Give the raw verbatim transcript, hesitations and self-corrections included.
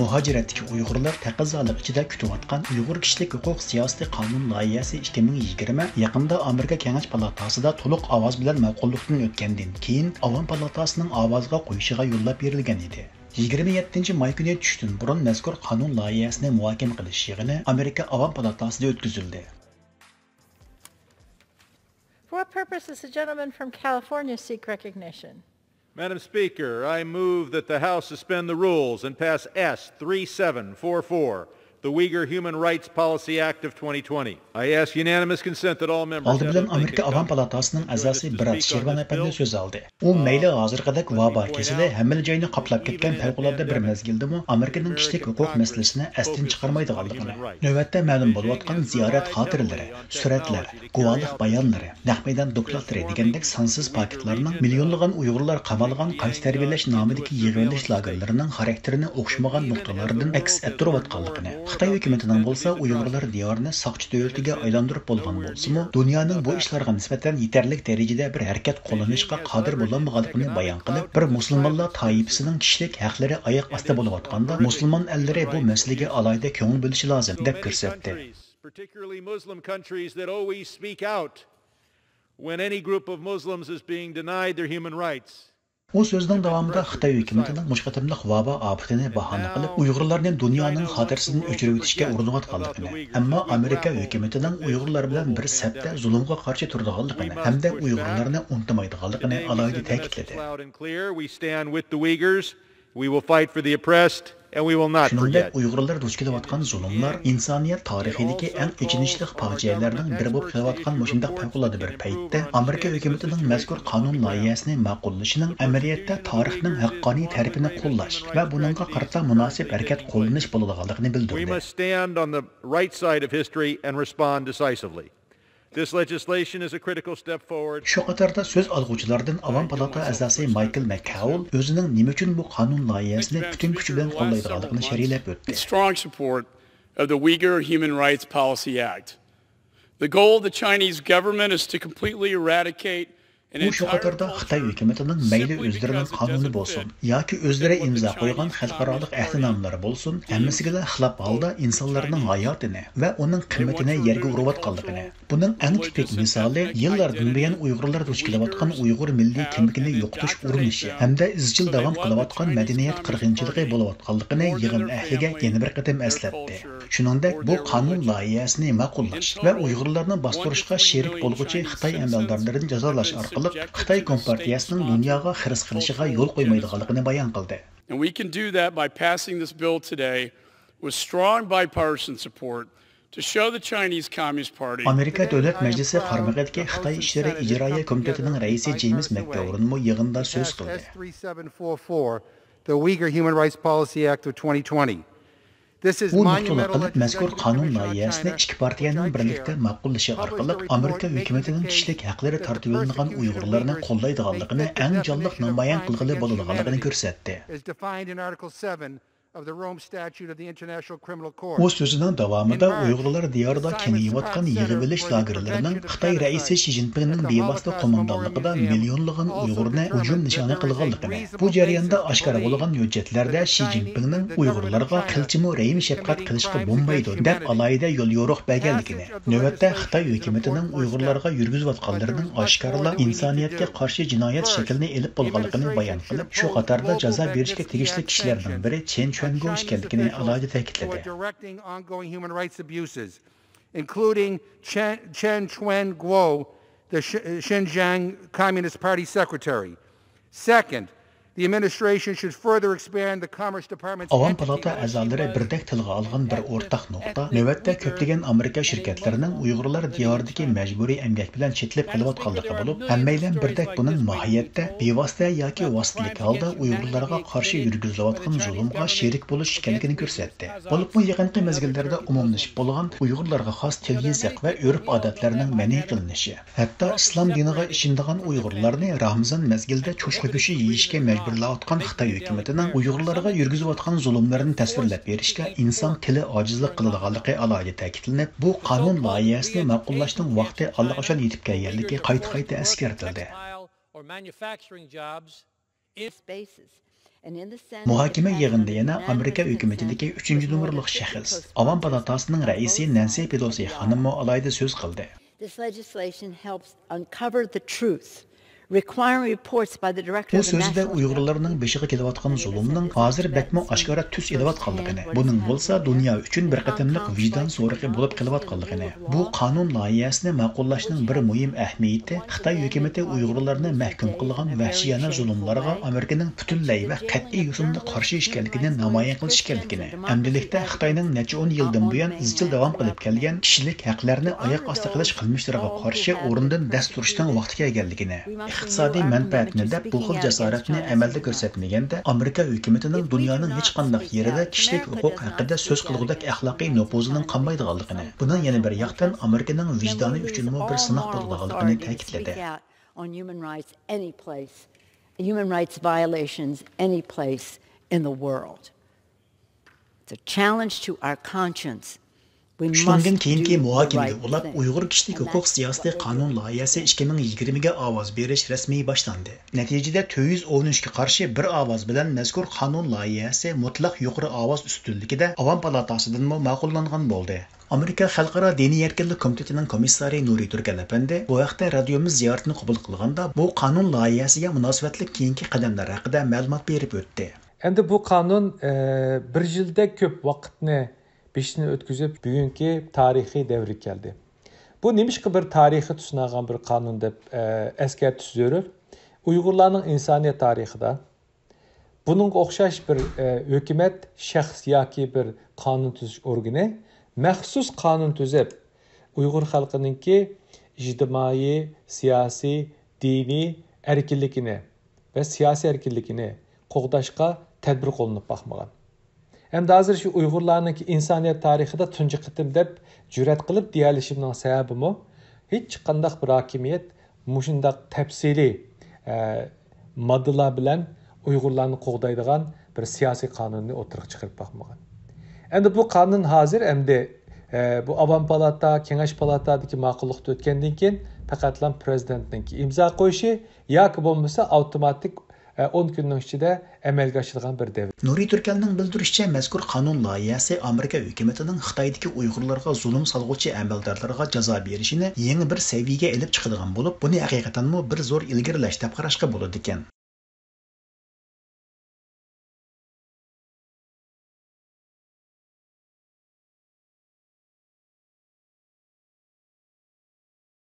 مۇھاجىرەتتىكى ئۇيغۇرلار تەقەززالىق ئىچىدە كۈتۈۋاتقان ئۇيغۇر كىشىلىك ھوقۇق سىياسىتى قانۇن لايىھەسى ئىككى مىڭ يىگىرمە يېقىندا ئامېرىكا كېڭەش پالاتاسىدا تولۇق ئاۋاز بىلەن ماقۇللۇقتىن ئۆتكەندىن كېيىن، ئاۋام پالاتاسىنىڭ ئاۋازغا قويۇشىغا يوللاپ بېرىلگەن ئىدى. يىگىرمە يەتتىنچى ماي كۈنى چۈشتىن بۇرۇن مەزكۇر قانۇن لايىھەسىنى مۇھاكىمە قىلىش يىغىنى ئامېرىكا ئاۋام پالاتاسىدا ئۆتكۈزۈلدى. For what purpose does the gentleman from California seek recognition? Madam Speaker, I move that the House suspend the rules and pass S three seven four four, the Uyghur Human Rights Policy Act of twenty twenty. I ask unanimous consent that all members ئالدى بىلەن ئامېرىكا ئاۋام پالاتاسىنىڭ ئەزاسى براد شېرۋان ئەپەندى سۆز ئالدى. ئۇ مەيلى ھازىرقىدەك ۋابا كېسىلى ھەممىلا جاينى قاپلاپ كەتكەن پەۋقۇلئاددە بىر مەزگىلدىمۇ ئامېرىكىنىڭ كىشىلىك ھوقۇق مەسىلىسىنى ئەستىن چىقارمايدىغانلىقىنى، نۆۋەتتە مەلۇم بولۇۋاتقان زىيارەت خاتىرىلىرى، سۈرەتلەر، گۇۋاھلىق بايانلىرى، نەق مەيدان دوكلاتلىرى دېگەندەك سانسىز پاكىتلارنىڭ مىليونلىغان ئۇيغۇرلار قامالغان قايتا تەربىيەلەش نامىدىكى يىغىۋېلىش لاگېرلىرىنىڭ خاراكتېرىنى ئوخشىمىغان نۇقتىلاردىن ئەكس ئەتتۈرۈۋاتقانلىقىنى، خىتاي ھۆكۈمىتىنىڭ بولسا ئۇيغۇرلار دىيارىنى ساقچى دۆلىتىگە ئايلاندۇرۇپ بولغان بولسىمۇ، دۇنيانىڭ بۇ ئىشلارغا نىسبەتەن يېتەرلىك دەرىجىدە بىر ھەرىكەت قوللىنىشقا قادىر بولالمىغانلىقىنى بايان قىلىپ، بىر مۇسۇلمانلار تائىپىسىنىڭ كىشىلىك ھەقلىرى ئاياق ئاستى بولۇۋاتقاندا، مۇسۇلمان ئەللىرى بۇ مەسىلىگە ئالاھىدە كۆڭۈل بۆلۈشى لازىم، دەپ كۆرسەتتى. Particularly Muslim countries that always speak out when any group of Muslims is being denied their human rights. ئۇ سۆزىنىڭ داۋامىدا خىتاي ھۆكۈمىتىنىڭ مۇشۇ قېتىملىق ۋابا ئاپىتىنى باھانە قىلىپ، ئۇيغۇرلارنى دۇنيانىڭ خاتىرىسىدىن ئۆچۈرۈۋېتىشكە ئۇرۇنۇۋاتقانلىقىنى، ئەمما ئامېرىكا ھۆكۈمىتىنىڭ ئۇيغۇرلار بىلەن بىر سەپتە زۇلۇمغا قارشى تۇرىدىغانلىقىنى ھەمدە ئۇيغۇرلارنى ئۇنتۇمايدىغانلىقىنى ئالاھىدە تەكىتلىدى. Loud and clear, we stand with the Uyghurs. We will fight for the oppressed, and we will not شۇنىڭدەك forget. ئۇيغۇرلار دۇچ كېلىۋاتقان زۇلۇملار ئىنسانىيەت تارىخىدىكى ئەڭ ئېچىنىشلىق پاجىئەلەرنىڭ بىرى بولۇپ قېلىۋاتقان مۇشۇنداق پەۋقۇلئاددە بىر پەيتتە، ئامېرىكا ھۆكۈمىتىنىڭ مەزكۇر قانۇن لايىھەسىنى ماقۇللىشىنىڭ ئەمەلىيەتتە تارىخنىڭ ھەققانىي تەرىپىنى قوللاش ۋە بۇنىڭغا قارىتا مۇناسىپ ھەرىكەت قوللىنىش بولىدىغانلىقىنى We بىلدۈردى. must stand on the right side of history and respond decisively. This legislation is a critical step forward. شۇ قاتاردا سۆز ئالغۇچىلاردىن ئاۋام پالاتا ئەزاسى مايكل مەككاۋل ئۆزىنىڭ نېمە ئۈچۈن بۇ قانۇن لايىھەسىنى پۈتۈن كۈچى بىلەن قوللايدىغانلىقىنى شەرھلەپ ئۆتتى. Strong support of the Uyghur Human Rights Policy Act. The goal of the Chinese government is to completely eradicate and ئۇ شۇ قاتاردا خىتاي ھۆكۈمىتىنىڭ مەيلى ئۆزلىرىنىڭ قانۇنى بولسۇن ياكى ئۆزلىرى ئىمزا قويغان خەلقئارالىق ئەھدىنامىلىرى بولسۇن، ھەممىسىگىلا خىلاپ ھالدا ئىنسانلارنىڭ ھاياتىنى ۋە ئۇنىڭ قىممىتىنى يەرگە ئۇرۇۋاتقانلىقىنى، بۇنىڭ ئەڭ تىپىك مىسالى يىللاردىن بۇيان ئۇيغۇرلار دۇچ كېلىۋاتقان ئۇيغۇر مىللىي كىملىكىنى يوقىتىش ئۇرۇنۇشى ھەمدە ئىزچىل داۋام قىلىۋاتقان مەدەنىيەت قىرغىنچىلىقى بولۇۋاتقانلىقىنى يىغىن ئەھلىگە يەنە بىر قېتىم ئەسلەتتى. شۇنىڭدەك بۇ قانۇن لايىھەسىنى ماقۇللاش ۋە ئۇيغۇرلارنى باستۇرۇشقا شېرىك بولغۇچى خىتاي ئەمەلدارلىرىنى جازالاش ئارقىلىق خىتاي كومپارتىيەسىنىڭ دۇنياغا خىرىس قىلىشىغا يول قويمايدىغانلىقىنى بايان قىلدى. And we can do that by passing this bill today with strong bipartisan support to show the Chinese Communist Party ئامېرىكا دۆلەت مەجلىسى قارمىقىدىكى خىتاي ئىشلىرى ئىجرائىيە كومىتېتىنىڭ رەئىسى جېيمىس مەكگەۋرنمۇ يىغىندا سۆز قىلدى. S three seven four four, the Uyghur Human Rights Policy Act of twenty twenty. This is ئۇ نۇقتىلىق monumental قىلىپ مەزكۇر legislation قانۇن coming from لايىھەسىنى China, ئىككى پارتىيەنىڭ which I بىرلىكتە chair, ماقۇللىشى published a ئارقىلىق report ئامېرىكا making ھۆكۈمىتىنىڭ case كىشىلىك ھەقلىرى that the تارتىۋېلىنغان persecution of ئۇيغۇرلارنى Uyghurs قوللايدىغانلىقىنى is the ئەڭ definition جانلىق of Uyghur نامايان قىلغىلى status بولىدىغانلىقىنى and كۆرسەتتى. is defined in Article seven of the Rome Statute of the International Criminal Court. ئۇ سۆزىنىڭ داۋامىدا ئۇيغۇرلار دىيارىدا كېڭىيىۋاتقان يىغىۋېلىش لاگېرلىرىنىڭ خىتاي رەئىسى شى جىنپىڭنىڭ بىۋاسىتە قوماندانلىقىدا مىليونلىغان ئۇيغۇرنى ھۇجۇم نىشانى قىلغانلىقىنى، بۇ جەرياندا ئاشكارا بولغان ھۆججەتلەردە شى جىنپىڭنىڭ ئۇيغۇرلارغا قىلچىمۇ رەھىم شەپقەت قىلىشقا بولمايدۇ دەپ ئالاھىدە يوليورۇق بەرگەنلىكىنى، نۆۋەتتە خىتاي ھۆكۈمىتىنىڭ ئۇيغۇرلارغا يۈرگۈزۈۋاتقانلىرىنىڭ ئاشكارىلا ئىنسانىيەتكە قارشى جىنايەت شەكلىنى ئېلىپ بولغانلىقىنى بايان قىلىپ، شۇ قاتاردا جازا بېرىشكە تېگىشلىك كىشىلەرنىڭ بىرى چېن چۈەنگو ئىكەنلىكىنى ئالاھىدە تەكىتلىدى. Directing ongoing human rights abuses, including Chen, Chen Chuan Guo, the Sh-, Xinjiang Communist Party secretary. Second, the administration should further expand the Commerce Department's ئاۋام entity پالاتا ئەزالىرى relationship بىردەك تىلغا ئالغان بىر ئورتاق نۇقتا، نۆۋەتتە كۆپلىگەن ئامېرىكا شىركەتلىرىنىڭ ئۇيغۇرلار دىيارىدىكى مەجبۇرىي ئەمگەك بىلەن چېتىلىپ قېلىۋاتقانلىقى بولۇپ، ھەممەيلەن بىردەك بۇنىڭ ماھىيەتتە بىۋاسىتە ياكى ۋاسىتىلىك ھالدا ئۇيغۇرلارغا قارشى يۈرگۈزۈلۈۋاتقان زۇلۇمغا شېرىك بولۇش ئىكەنلىكىنى كۆرسەتتى. بولۇپمۇ يېقىنقى مەزگىللەردە ئومۇملىشىپ بولغان ئۇيغۇرلارغا خاس تىل-يېزىق ۋە ئۆرپ-ئادەتلەرنىڭ مەنئى قىلىنىشى، ھەتتا ئىسلام دىنىغا ئىشىنىدىغان ئۇيغۇرلارنى رامىزان مەزگىلىدە چوشقا گۆشى يېيىشكە مەجبۇرلاۋاتقان خىتاي ھۆكۈمىتىنىڭ ئۇيغۇرلارغا يۈرگۈزۈۋاتقان زۇلۇملىرىنى تەسۋىرلەپ بېرىشكە ئىنسان تىلى ئاجىزلىق قىلىدىغانلىقى ئالاھىدە تەكىتلىنىپ، بۇ قانۇن لايىھەسىنى ماقۇللاشنىڭ ۋاقتى ئاللىقاچان يېتىپ كەلگەنلىكى قايتا-قايتا ئەسكەرتىلدى. Or manufacturing jobs if spaces. مۇھاكىمە يىغىنىدا يەنە ئامېرىكا ھۆكۈمىتىدىكى ئۈچىنچى نومۇرلۇق شەخس، ئاۋام پالاتاسىنىڭ رەئىسى نەنسى پېلوسى خانىممۇ ئالاھىدە سۆز قىلدى. This legislation helps uncover the truth, requiring reports by the Director بۇ of the سۆزىدە National ئۇيغۇرلارنىڭ بېشىغا كېلىۋاتقان زۇلۇمنىڭ ھازىر بەكمۇ ئاشكارا تۈس ئېلىۋاتقانلىقىنى، بۇنىڭ بولسا دۇنيا ئۈچۈن بىر قېتىملىق ۋىجدان سورىقى بولۇپ قېلىۋاتقانلىقىنى، بۇ قانۇن لايىھەسىنى ماقۇللاشنىڭ بىر مۇھىم ئەھمىيىتى خىتاي ھۆكۈمىتى ئۇيغۇرلارنى مەھكۇم قىلغان ۋەھشىيانە زۇلۇملارغا ئامېرىكىنىڭ پۈتۈنلەي ۋە قەتئىي يوسۇندا قارشى ئىكەنلىكىنى نامايان قىلىش ئىكەنلىكىنى، ئەمدىلىكتە خىتاينىڭ نەچچە ئون يىلدىن بۇيان ئىزچىل داۋام قىلىپ كەلگەن كىشىلىك ھەقلەرنى ئاياق ئاستى قىلىش قىلمىشلىرىغا قارشى ئورنىدىن دەس تۇرۇشنىڭ ۋاقتى كەلگەنلىكىنى، ئىقتىسادىي مەنپەئەتنى دەپ، بۇ خىل جاسارەتنى ئەمەلدە كۆرسەتمىگەندە، ئامېرىكا ھۆكۈمىتىنىڭ دۇنيانىڭ ھېچقانداق يېرىدە كىشىلىك ھوقۇق ھەققىدە سۆز قىلغۇدەك ئەخلاقىي نوپۇزىنىڭ قالمايدىغانلىقىنى، بۇنىڭ يەنە بىر ياقتىن ئامېرىكىنىڭ ۋىجدانى ئۈچۈنمۇ بىر سىناق بولىدىغانلىقىنى تەكىتلىدى. On human rights any place, human rights violations any place in the world. It's a challenge to our conscience. We must شۇنىڭدىن كېيىنكى do the مۇھاكىمىگە right ئۇلاپ، thing. ئۇيغۇر كىشىلىك ھوقۇق سىياسىتى قانۇن لايىھەسى ئىككى مىڭ يىگىرمىگە ئاۋاز بېرىش رەسمىي باشلاندى. نەتىجىدە تۆت يۈز ئون ئۈچكە قارشى بىر ئاۋاز بىلەن مەزكۇر قانۇن لايىھەسى مۇتلەق يۇقىرى ئاۋاز ئۈستۈنلۈكىدە ئاۋام پالاتاسىدىنمۇ ماقۇللانغان بولدى. ئامېرىكا خەلقئارا دىنىي ئەركىنلىك كومىتېتىنىڭ كومىسسارى نۇرى تۈركەل ئەپەندى بۇ ھەقتە رادىيومىز زىيارىتىنى قوبۇل قىلغاندا، بۇ قانۇن لايىھەسىگە مۇناسىۋەتلىك كېيىنكى قەدەملەر ھەققىدە مەلۇمات بېرىپ ئۆتتى. ئەمدى بۇ قانۇن، ئە، بىر يىلدەك كۆپ ۋاقىتنى بېشىدىن ئۆتكۈزۈپ، بۈگۈنكى تارىخىي دەۋرگە كەلدى. بۇ نېمىشقا بىر تارىخىي تۇسۇنالغان بىر قانۇن دەپ، ئە، ئەسكەرتىش زۆرۈر. ئۇيغۇرلارنىڭ ئىنسانىيەت تارىخىدا بۇنىڭغا ئوخشاش بىر، ئە، ھۆكۈمەت، شەخس ياكى بىر قانۇن تۈزۈش ئورگىنى مەخسۇس قانۇن تۈزۈپ، ئۇيغۇر خەلقىنىڭكى ئىجتىمائىي، سىياسىي، دىنىي ئەركىنلىكىنى ۋە سىياسىي ئەركىنلىكىنى قوغداشقا تەدبىر قوللىنىپ باقمىغان. ئەمدى ھازىر شۇ ئۇيغۇرلارنىڭكى ئىنسانىيەت تارىخىدا تۇنجى قېتىم دەپ جۈرئەت قىلىپ دېيەلىشىمنىڭ سەۋەبىمۇ، ھېچقانداق بىر ھاكىمىيەت مۇشۇنداق تەپسىلىي، ئە، ماددىلار بىلەن ئۇيغۇرلارنى قوغدايدىغان بىر سىياسىي قانۇننى ئوتتۇرىغا چىقىرىپ باقمىغان. ئەمدى بۇ قانۇن ھازىر ئەمدى، ئە، بۇ ئاۋام پالاتا، كېڭەش پالاتادىكى ماقۇللۇقتا ئۆتكەندىن كېيىن پەقەتلا پىرېزىدېنتنىڭكى ئىمزا قويۇشى ياكى بولمىسا ئاپتوماتىك، ئە، ئون كۈننىڭ ئىچىدە ئەمەلگە ئاشىدىغان بىر دەۋر. نۇرى تۈركەلنىڭ بىلدۈرۈشىچە، مەزكۇر قانۇن لايىھەسى ئامېرىكا ھۆكۈمىتىنىڭ خىتايدىكى ئۇيغۇرلارغا زۇلۇم سالغۇچى ئەمەلدارلارغا جازا بېرىشىنى يېڭى بىر سەۋىيەگە ئېلىپ چىقىدىغان بولۇپ، بۇنى ھەقىقەتەنمۇ بىر زور ئىلگىرىلەش دەپ قاراشقا بولىدىكەن.